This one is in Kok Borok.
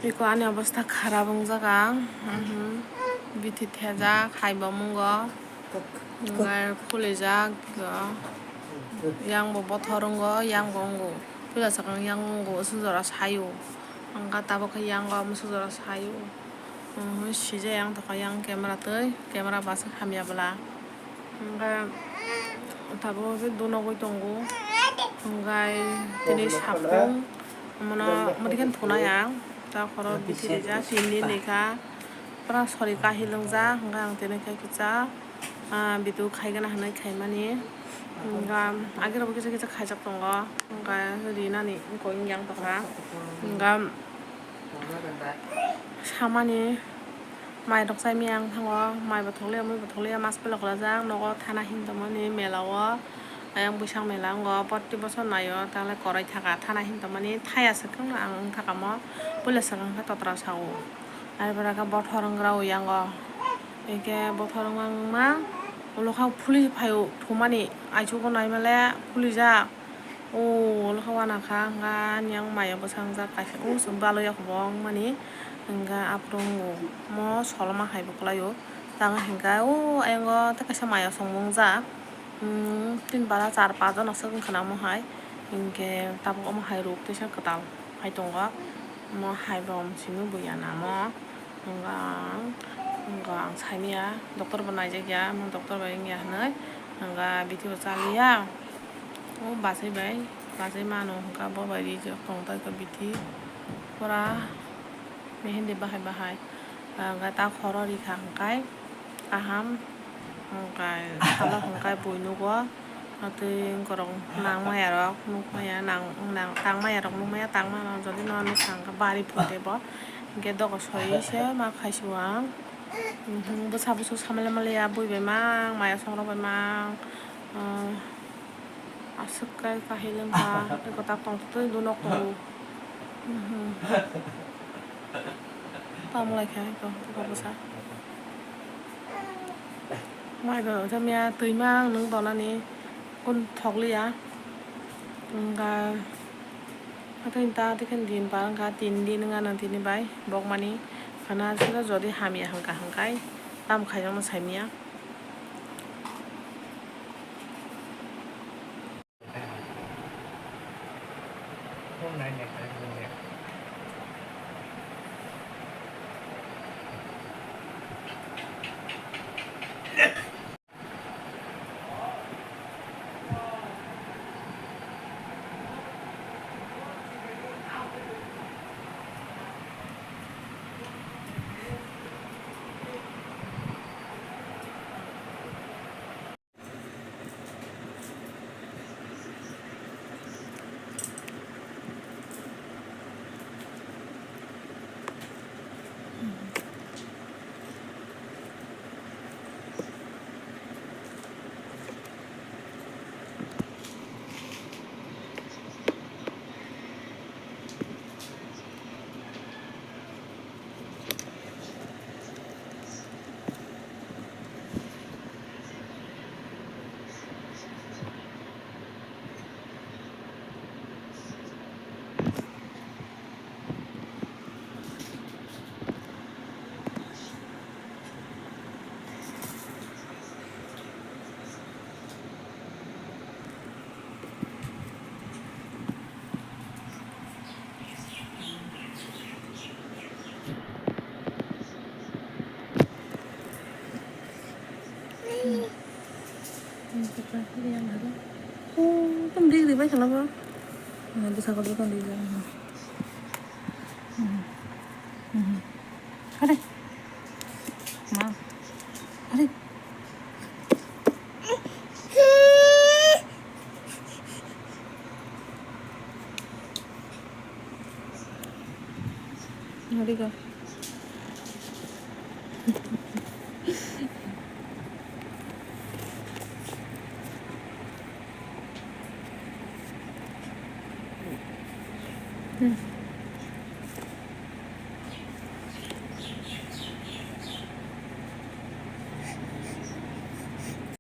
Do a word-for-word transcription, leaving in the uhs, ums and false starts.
Biko ani obostha kharap wngjaga, mhm. Bithi thejak, hai bo mungo, hwnkhai phulijak, yang bo bothor wngo, yang bo wngo, puila swkang yang wngo, aswk jora saio, hwnkhai tabuk khe yang o aswk jora saio, mhm, sijai yang tongkha yang camera twi, camera baswk hamya bwla. Hwnkhai tabuk khe dunogwi tongo. Hwnkhai tini sapung, omono muitikhe thunai ang. Ta khoro bithi rijak, tini ni kha. Pura sori kahilwngjak. Hwnkhai ang tini khe kisa, ah, video khaigana hinwi khaimani. Hwnkhai agirokbo kisa kisa khaijak tongo. Hwnkhai rinani wngkha wngya wng tongkha. Hwnkhai samani. Mai rok chai maya ang thango, mai bo thokliya, mui bo thokliya, mas pela kwlajak, nogo thana hinwi tongmani mela o, ayang bwsang mela wngo, proti bosor naio, tangle kwrwi thaka, thana hinwi tongmani thaya swkang ang wng thaka mo, puila swkang khe totra sao, are pore khe bothor wng gra o yango, hwnkhe bothor wngma wngma ulo kha phuli phaio thumani, aichugo naimale phulijak. O, ulo khe uanakha, hwnkhai ani yang maya bwskangjak kaisa, o, chwng baloya khe bo wngmani, hwnkhai aphuru wngo, omo soloma hai bo kwlaio, tamo hwnkhai o, ayang o tei kaisa maya songmung jak, hmm, tin para char pas jona swk wngkha na omo hai, hinkhe tabuk omo hai ruk teisa kwtal hai tongo, omo hai bo simi buya namo. Hwnkhai ang, hwnkhai ang saimaya, doctor bo naijakya, omo doctor bai wngya hinwi, hwnkhai bithi bo chaliya. O bachai bai, bachai mano hwnkhai bo bai rijak tong tei khe bithi pura mehende bahai bahai. Hwnkhai ta khoro rikha hwnkhai kaham, hwnkhai salo hwnkhai buinugo. Tei borok nangmaya rok nukmaya, nang, nang, tangmaya rok nukmaya, tangma rok jodi no nukha hwnkhe bari phunde bo. Hwnkhe dogo soiwi se ma khaisio ang. Mhm, bwsa bwswk samale male ya bui bai mang, maya songrok bai mang. Ah, aswk kai kahilwng kha, tei kwtak tong twi do nok tongo. Mhm. Tamo lai kha eko, eko bwsa. Mai bo jamiya twi mang nwng donani kun thokliya. Wngkha, hathai ta tei khe din par wngkha, tin din wngkha nang tini bai bokmani. Khana sero jodi hamya hwnkha hwnkhe tamo khaijak no saimanya. Tong ri ri bai khala bo. Bwsa kotor tong ri ri. Are. Ma. Are. Nariga. Hmm.